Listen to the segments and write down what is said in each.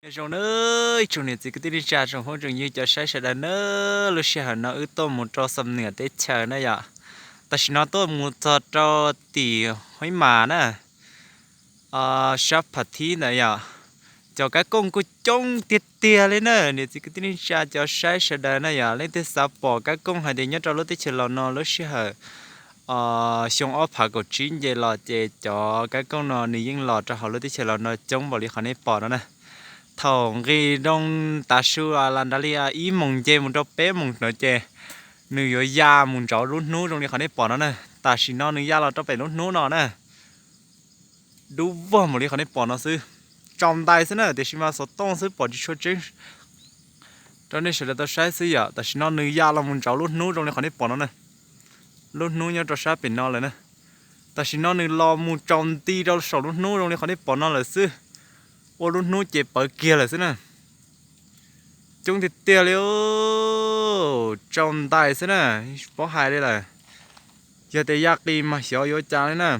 Nyob zoo nawb ib tsoom niam txiv kwv tij neej tsa tsoom phooj tsoom ywg cov saib sawv daws nawb, lub sij hawm no wb tuaj mus rau Xam Nuam teb chaws na yom. Tam sim no tuaj mus txog rau tim Huib Mas na, sab Phav Thib ntawd yom. Cov kab kooj kuj coob tiag tiag li na, niam txiv kwv tij neej tsa cov saib sawv daws na yom, leej twg xav pom kab kooj hais tias nyob rau lub teb chaws Laus no lub sij hawm xyoo ob phav kaum tsib nce los ces cov kab kooj no nws yeej los rau hauv lub teb chaws Laus no coob npaum li qhov nej pom no na. Thaum nqis nroo tav su las nrad li ib moos nce mus rau peb moos no ces nws yuav ya mus ntsauv lub hnub zoo li qhov nej pom no na. Tam sim no nws ya los rau pem lub hnub no na. Dub vog npaum li qhov nej pom no xwb, tsaus ntais xwb na, tiam sis mas xov tooj xwb pom tsis tshua tseeb rau nej sawv daws tau saib xwb yom. Tam sim no nws ya los mus ntsauv lub hnub zoo li qhov nej pom no na. Lub hnub nyob rau sab pem no lawm na. Tam sim no nws los mus tsaus nti rau saum lub hnub zoo li qhov nej pom no lawm xwb. Ua lub hnub ces pawv kiag lawm xwb na. Coob tiag tiag li, tsaus ntais xwb na, tsis paub hais li lawm. Yog tias ya qis mas xyov yuav cas li na.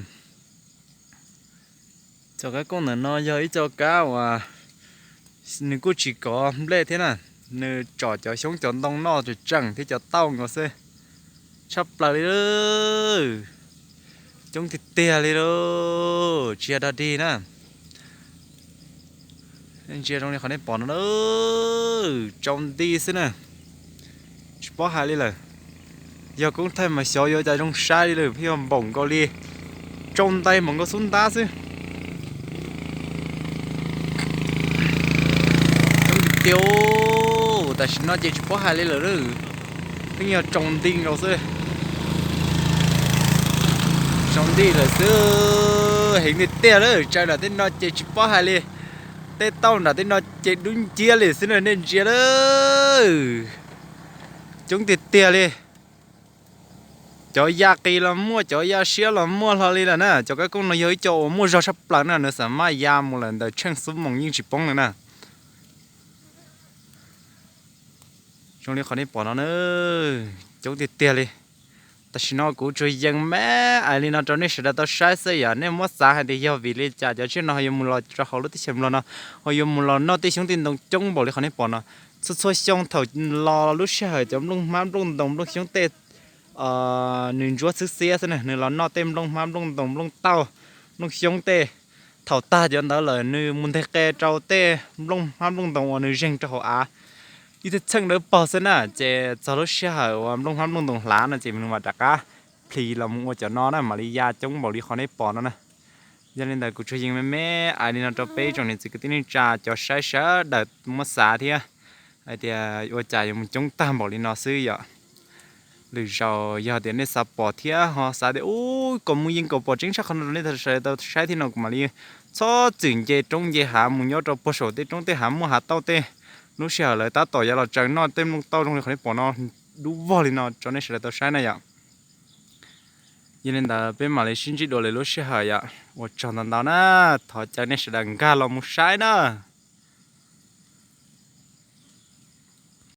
Cov kab kooj ntawm no yog ib co kab uas nws kuj tsis kov nplej thiab na, nws tsom cov xyoob cov ntoo noj tseem tseem thiab cov tauj nkaus xwb. Tshaj plaws li, coob tiag tiag li lauj, tsis yog dog dig na. Ntsia zoo li qhov nej pom no, tsaus nti xwb na, tsis paub hais li lawm. Yog koob thaij mas xyov yuav cas zoo saib li lawm, pheej yog npaum nkaus li, tsaus ntais npaum nkaus xub ntab xwb. Coob tiag tiag, tam sim no ces tsis paub hais li lawm, pheej yog tsaus nti nkaus xwb. Tsaus nti lawm xwb, heev tiag tiag lawm, tsaws nram tej no ces tsis paub hais li. Tej tauj nram tej no ces dub nciab li xwb na, nej ntsia lawm. Coob tiag tiag li. Cov ya qis los muaj, cov ya siab los muaj hlo li lawm na. Cov kab kooj no yog ib co uas muaj zog tshaj plaws na, nws xam maj ya mus lawm ntawm tsheej xuab moos yeej tsis poob li na. Zoo li qhov nej pom no na, coob tiag tiag li. Tam sim no kuv tsuas yees me ais li no rau nej sawv daws tau saib xwb yom. Nej muab xav hais tias yog vim li cas cov tsiaj no ho yuav mus los rau hauv lub teb chaws Nplog no, ho yuav mus los noj tej xyoob tej ntoo coob npaum li qhov nej pom no. Txhua txhua xyoo thaum los lub sij hawm cov nplooj hmab nplooj ntoos nplooj xyoob tej nws ntsuab xwb xiab xwb na, nws los noj tej nplooj hmab nplooj ntoos nplooj tauj nplooj xyoob tej. Thaum tag cov ntawd lawm nws mus nteg qe rau tej nplooj hmab nplooj ntoos uas nws zeeg rau hauv av ib txheej dawb paug xwb na, ces txog lub sij hawm uas nplooj hmab nplooj ntoos hlav no ces nws mam rov qab plis los mus ua cov no na, mam li ya coob npaum li qhov nej pom no na. Yog li ntawd kuv tsuas yees me me ais li no rau peb tsoom niam txiv kwv tij neej tsa cov saib sawv daws muab xav thiab hais tias ua cas yuav mus coob tag npaum li no xwb yom. Lwm zaus yog tias nej xav pom thiab ho xav tias ub kom mus yees kom pom tseeb tshaj qhov no rau nej sawv daws tau saib thiab no kuv mam li txhob txwm nce roob nce hav mus nyob rau puag saum tej roob tej hav muaj hav tauj tej. Lub sij hawm lawv tab tom yuav los tsaws noj tej nplooj tauj zoo li qhov nej pom no, dub vog li no rau nej sawv daws tau saib na yom. Yog li ntawd peb mam li sib ntsib dua lwm lub sij hawm yom. Ua tsaug ntau ntau na, thov caw nej sawv daws nkag los mus saib na.